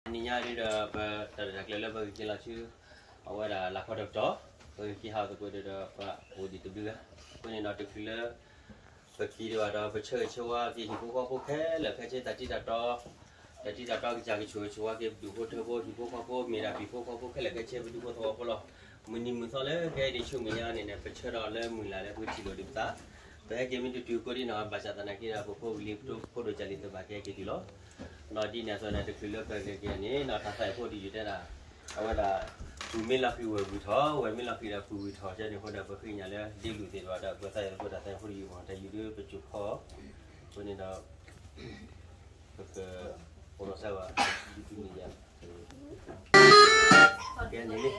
နံၤညါဒ်ဒီး ပတၢ်ရဲၣ်တၢ်ကျဲၤလၢပဂ့ၤက့ၤလီၤဆူ အဝဲဒၣ်လၤခီတကတီၢ်, ပဂ့ၤက့ၤဟးသကိးဒီး ပအိၣ်ဒံးတဘျုးဂၤ, အဃိန့ၣ်ဒီးတချုးလၢ ပက့ၤဒံးဘၣ်ဒီး ပဆၢဂ့ၤဆၢဝါက့ၤဟံၣ်ဖိဃီဖိခဲလၢာ်ခဲဆ့ တၢ်တံတၢ်တီ တၢ်တံတၢ်တီကစၢ်ကဆိၣ်ဂ့ၤဆိၣ်ဝါက့ၤပဒူၣ်ဖိထၢဖိ ဟံၣ်ဖိဃီဖိ မ့ၢ်ဒၣ်ပှၤဟံၣ်ဖိဃီဖိခဲလၢာ်ခဲဆ့ ပဒူဖိသဝီဖိလီၤ. မုၢ်နံၤမုၢ်သီလၢကဟဲဒံးဆူမဲာ်ညါန့ၣ်န့ၣ် ပဆၢဒီးလၢမုၢ်လၢ်လၢပကထံၣ်လိာ်ဒံးပသး, ပဟဲက့ၤမ့ၢ်တတုၤကိးဒံးနီၢ် ဘၣ်ဆၣ်သနာ်က့ဒီး ပဖိပလံၤဖိဒိၣ်ကၢ်လံၤသ့ၣ်တဖၣ်ကဟဲက့ၤတုၤလီၤ. ဒီးဒ်န့ၣ်အသိးန့ၣ် တချုးလၢပဂ့ၤက့ၤန့ၣ် နီၢ်တၢ်သးအံၤဖိတယုၢ်တဲဒၣ် အဝဲဒၣ် ပုၢ်မ့ၢ်လီၤဃံၤဝဲၢ်ဝံၤထီၣ် ဝဲၢ်မ့ၢ်လီၤဃံၤဒီးပုၢ်ဝံၤထီၣ် ကဲန့ၣ်အဃိဒီး ပဃ့ကညးလၢဒ့လူၢ်သ့ၣ်တဖၣ်ဒီး ပသးအံၤသကိးတၢ်သးအံၤဖိတယုၢ်မ့ၢ် တၢ်ယုၢ်ဒုးပစိာ်ခီ အဃိန့ၣ်ဒီး ပက အိၣ်လီၤစၢ်ဝဲ ဒ်န့ၣ်ယါ ကဲန့ၣ်လံ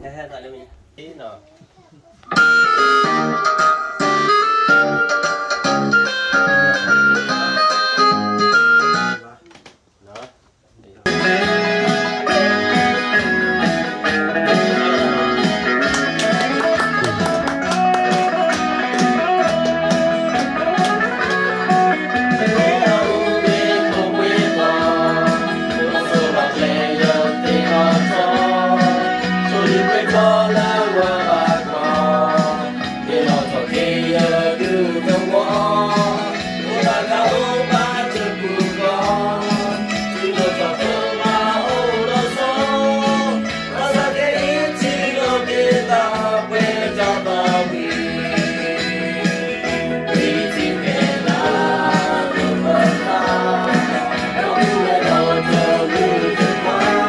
ဟဲဟဲသးလၢမ့ၢ် အ့နီၤ တၢ်ဘျုးတၢ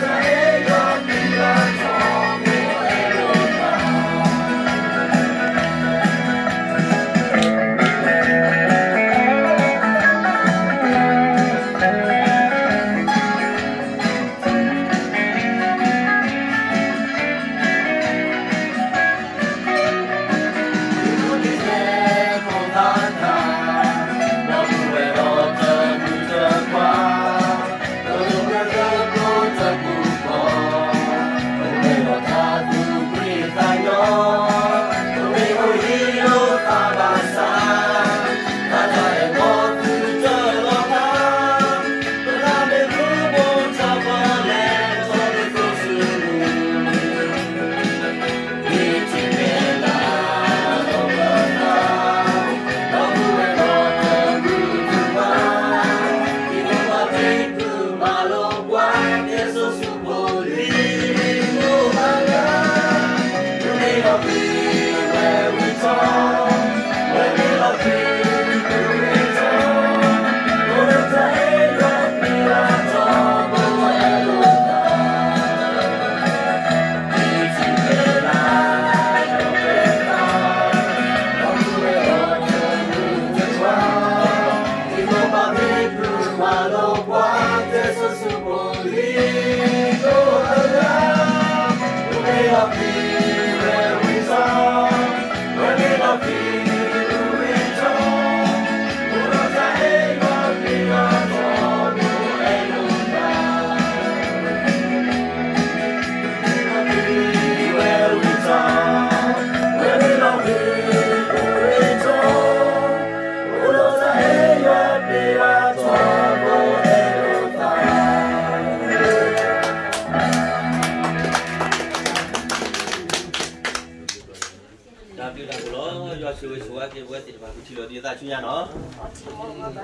်ဖှိၣ်လီၤ. ယွၤဆိၣ်ဂ့ၤဆိၣ်ဝါက့ၤပဝဲသ့ၣ်တဖၣ် ပထံၣ်လိာ်ဒံးသးဆူညါနီၤ.